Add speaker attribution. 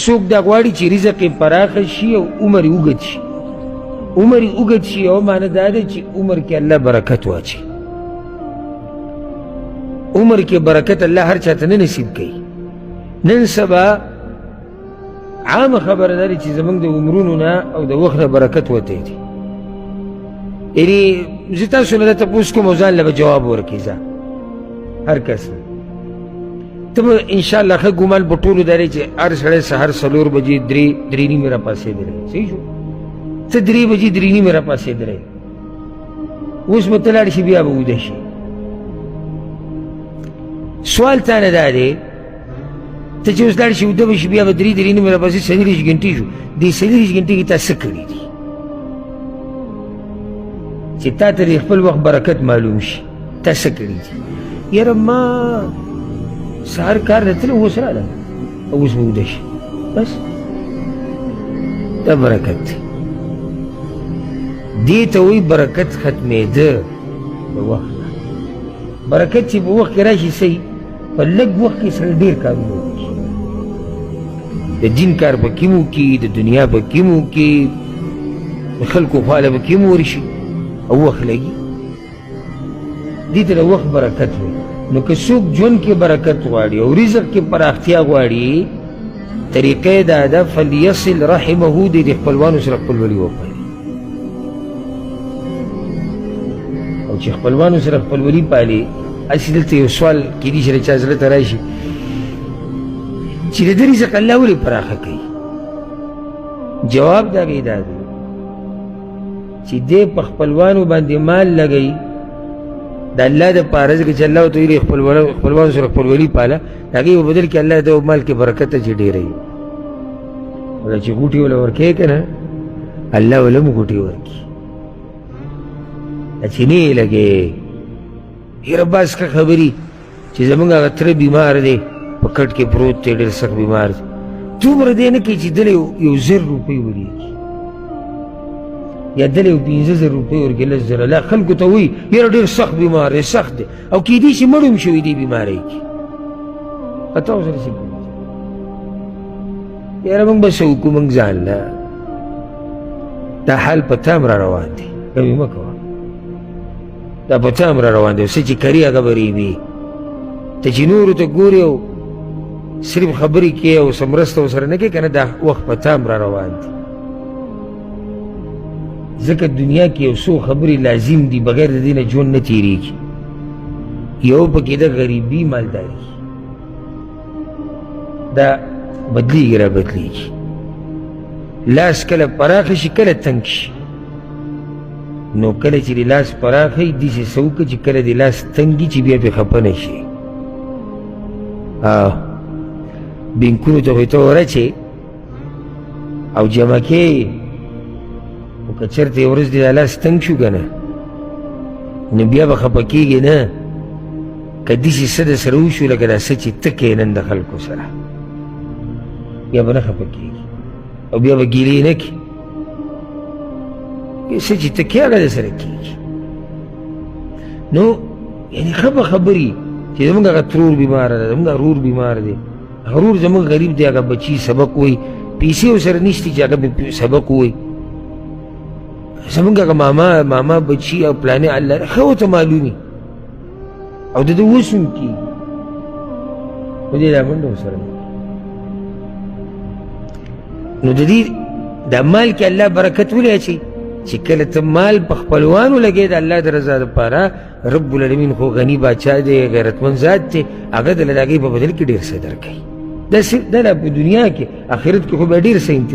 Speaker 1: څوک دا غواړي چې رزق یې پراخه شي او عمر یې اوږد شي، عمر یې اوږد شي، او معنی دا ده چې عمر کې الله برکت واچوي. عمر کې برکت الله هر چاته نه نصیب کوي. نن سبا عامه خبره ده چې زموږ د عمرونو نه او د وخت نه برکت وتی دی. یعنې زه تاسو نه دا تپوس کوم او ځان له به جواب ورکړئ، ځه هر کس نه ته به انشاءالله ښه ګمان په ټولو دا دی چې هر سړی سهار 4 بجې 3 نیمې راپاڅېدلی، صحیح شو؟ ته 3 بجې 3 نیمې راپاڅېدلی، اوس به ته لاړ شي بیا به ویده شي. سوال تا نه دا دی، ته چې اوس لاړ شي ویده به شي، بیا به 3 نیمې راپاڅې، 24 ګنټې شو. دې 24 ګنټې کې تا څه کړي دي چې تا ته د خپل وخت برکت معلوم شي؟ تا څه کړي دي؟ یاره ما سهار کار ته تللی، اوس راغلم او اوس به ویده شي، بس دا برکت دی. دې ته وایي برکت ختمېده د وخت نه. برکت چې په وخت کې راشي، صحیح په لږ وخت کې سره ډېر کارونه وکړي، د دین کار پکې هم وکړي، د دنیا پکې هم وکړي، د خلکو خواله پکې هم ورشي او وخت لګي. دې ته د وخت برکت وایي. نو که څوک ژوند کې برکت غواړي او رزق کې پراختیا غواړي، طریقه یې دا ده، فلیصل رحمه، دې د خپلوانو سره خپلولي وپالي. او چې خپلوانو سره خپلولي پالي، هسې دلته یو سوال کېدای شي د چا زړه ته راشي چې د ده رزق الله ولې پراخه کوي؟ جواب د هغې دا دی چې دی په خپلوانو باندې مال لګوي د الله دپاره، ځکه چې الله ورته ویلي خپلوانو سره خپلولي پاله، د هغې په بدل کې الله د مال کې برکت چې ډېروي. ولې چې غوټې وله ورکوې که نه، الله وله هم غوټې ورکړي. چې نه یې لګې، یاره باز ښه خبرې چې زموږ هغه تره بیمار دی، په کټ کې پروت دی، ډېر سخت بیمار دی، دومره دی نه کوي چې دله یو 1000 روپۍ ولېږي یا دله یو 5000 روپۍ ورکړي، 10,000. لا خلکو ته وایي یاره ډېر سخت بیمار دی، سخت دی، او کېدای شي مړ هم شوی دی بیمارۍ کې. ته ورسره څه کوي؟ یاره موږ به څه وکړو، موږ ځان له دا حال په تا هم را روان دی، غمي مه کوه، دا په تا هم را روان دی. څه چې کري هغه به رېبي. ته چې نورو ته ګورې او صرف خبرې کوې او څه مرسته ورسره نه کوې که نه، دا وخت په تا هم را روان دی. ځکه دنیا کې یو څو خبرې لازم دي، بغیر د دې نه ژوند نه تېرېږي. یو پکې ده غریبي، مالداري، دا بدلیږي را بدلیږي. لاس کله پراخه شي، کله تنګ شي. نو کله چې د لاس پراخه وي، داسې څه وکړه چې کله د لاس تنګ وي چې بیا پرې خفه نه شي. بینکونو ته خو یې ته ورچې او جمع کې، خو که چېرته یو ورځ دې دا لاس تنګ شو که نه، نو بیا به خفه کېږې نه. که داسې څه د سره وشو لکه دا څه چې ته کوې نن د خلکو سره، بیا به نه خفه کېږي او بیا به ګیلې نه کوې. څه چې ته کوې هغه د سره کېږي. نو یعنې ښه به خبرې چې زموږ هغه ترور بیماره ده، زموږ ورور بیمار دی، غرور زموږ غریب دی، هغه بچي سبق وایي، پیسې ورسره نشته چې هغه به سبق ووایي. زموږ هغه ماما بچي او پلانې الله ښه ورته معلومي او د ده وس هم کېږي، خو دې دا منډه ورسره نه. نو د دې دا مال کې الله برکت ولې اچوي؟ چې کله ته مال په خپلوانو لګې د الله د رضا لپاره، رب العالمین خو غني باچا دی، غیرتمن ذات دی، هغه د هغې په بدل کې ډېر څه درکوي. دا لا په دنیا کې، آخرت کې خو به ډېر څه انتظار.